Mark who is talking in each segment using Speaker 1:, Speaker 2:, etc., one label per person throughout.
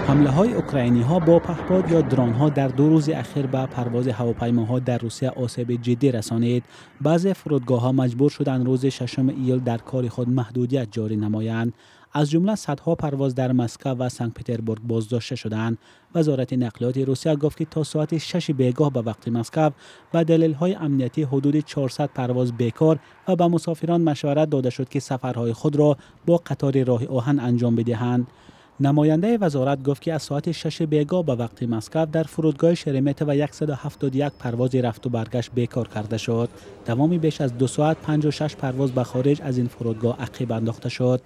Speaker 1: Ҳамлаҳои украиниҳо бо паҳпод ё дронҳо дар 2 рӯзи ахир ба парвози ҳавопаймоҳо дар Русия осеби ҷиддӣ расонид. Баъзе фурудгоҳҳо маҷбур шуданд рӯзи 6 июл дар кори худ маҳдудият ҷорӣ намоянд. Аз ҷумла садҳо парвоз дар Москва ва Санкт-Петербург боздошта шуданд. Вазорати нақлиёти Русия гуфт, ки то соати 6 бегоҳ ба вақти Москва ба далелҳои амниятӣ ҳудуди 400 парвоз бекор ва ба мусофирон машварат дода шуд, ки сафарҳои худро бо қатори роҳи оҳан анҷом бидиҳанд. Намояндаи вазорат гуфт, ки аз соати 6 бегоҳ ба вақти Москва дар фурудгоҳи Шереметьево 171 парвози рафту баргашт бекор карда шуд. Давоми беш аз 2 соат 56 парвоз ба хориҷ аз ин фурудгоҳ ақиб андохта шуд.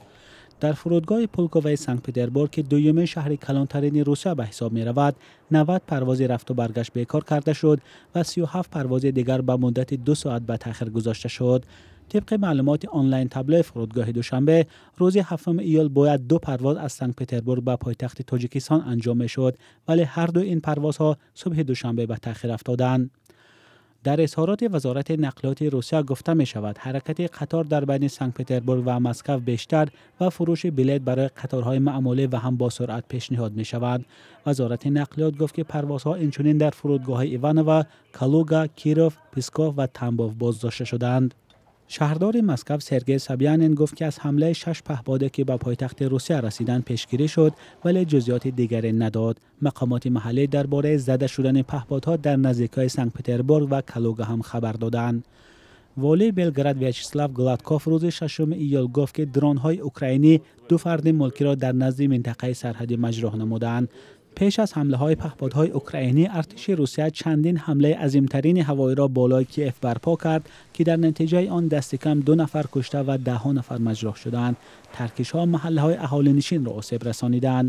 Speaker 1: Дар фурудгоҳи Пулковаи Санкт-Петербург, ки дуюмин шаҳри калонтарини Русия ба ҳисоб меравад, 90 парвози рафту баргашт бекор карда шуд ва 37 парвози дигар ба муддати 2 соат ба таъхир гузошта шуд. Тибқи маълумоти онлайн-таблои фурудгоҳи Душанбе, рӯзи 7 июл бояд 2 парвоз аз Санкт-Петербург ба пойтахти Тоҷикистон анҷом мешуд, вале ҳар ду ин парвозҳо субҳи душанбе ба таъхир афтоданд. Дар изҳороти Вазорати нақлиёти Русия гуфта мешавад, ҳаракати қатор дар байни Санкт-Петербург ва Москва бештар ва фурӯши билет барои қаторҳои маъмулӣ ва ҳам бо суръат пешниҳод мешавад. Вазорати нақлиёт гуфт, ки парвозҳо инчунин дар фурудгоҳҳои Иваново, Калуга, Киров, Псков ва Тамбов боздошта шуданд. Шаҳрдори Москва Сергей Собянин гуфт, ки аз ҳамлаи 6 паҳбоде, ки ба пойтахти Русия расиданд, пешгирӣ шуд, вале ҷузъиёти дигаре надод. Мақомоти маҳаллӣ дар бораи зада шудани паҳбодҳо дар наздикиҳои Санкт-Петербург ва Калуга ҳам хабар доданд. Волии Белград Вячеслав Гладков рӯзи 6 июл гуфт, ки дронҳои украинӣ 2 фарди мулкиро дар назди минтақаи сарҳадӣ маҷрӯҳ намуданд. Пеш аз ҳамлаҳои паҳподҳои украинӣ, артиши Русия чандин ҳамлаи азимтарини ҳавоиро болои Киев барпо кард, ки дар натиҷаи он дасти кам 2 нафар кушта ва даҳҳо нафар маҷрӯҳ шуданд. Таркишҳо маҳаллаҳои аҳолинишинро осеб расониданд.